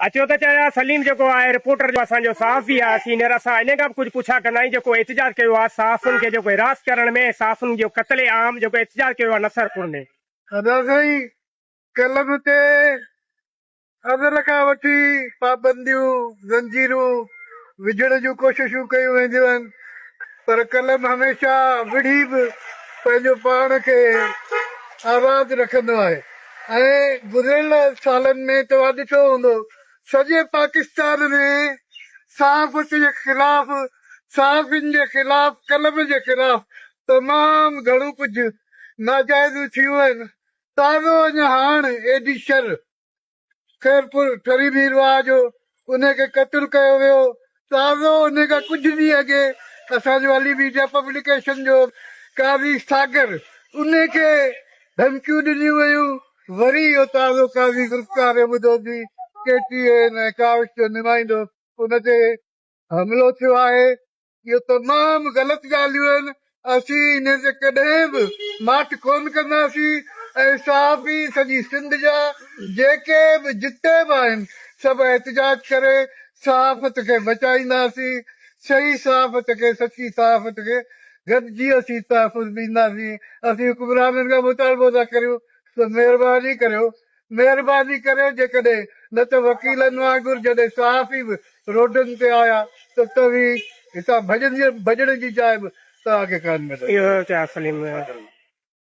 اچو ته چاچا سليم جيڪو آهي رپورٽر جو اسان جو صحافي آهي سينئر اسان انهي کان به ڪجهه پڇا ڪندا آهيون جيڪو احتجاج ڪيو آهي صحافين کي جيڪو حراس ڪرڻ ۾ ۽ صحافين جو قتل عام جيڪو احتجاج ڪيو آهي نصرپور ۾. ادا سائين قلم تي ازل کان وٺي پابنديون زنجيرون وجهڻ جون ڪوششون ڪيون وينديون آهن پر قلم هميشه وڙهي به پنهنجو پاڻ کي آزاد رکندو آهي. ۽ گذريل سالن ۾ توهان ڏٺو هوندو سڄي پاڪستان ۾ صحافت جي خلاف صحافين جي خلاف قلم جي خلاف تمام گهڻو ڪجهه ناجائزيون ٿيون آهن تازو اڃا هاڻ اي ڊي شر خيرپور ٺري ميرواهه جو انهي کي قتل ڪيو ويو. تازو انهي کان ڪجهه ڏينهن اڳي اسان جو علي ميڊيا پبليڪيشن جو قاضي ساگر انهي کي ڌمڪيون ڏنيون ويون. وري اهو تازو قاضي ذوالفقار احمد اوڌي ڪي ٽي اين ۽ ڪاوش جو نمائندو ان تي حملو ٿيو آهي. اهو تمام غلط ڳالهيون آهن، اسين انهي تي ڪڏهن به ماٺ ڪونه ڪنداسين ۽ صحافي سڄي سنڌ جا جيڪي به جتي به آهن سڀ احتجاج ڪري صحافت کي بچائينداسين، صحيح صحافت کي سچي صحافت کي گڏجي اسين تحفظ ڏينداسين، اسين حڪمرانن کان مطالبو ٿا ڪريون ته مهرباني ڪريو مهرباني ڪري جيڪڏهن نه ته وڪيلن وانگر جڏهن صحافي به روڊن تي آيا ته توهين هتان ڀڄڻ جي جاء به توهان کي ڪانه ملندي. اهو چيو سليم.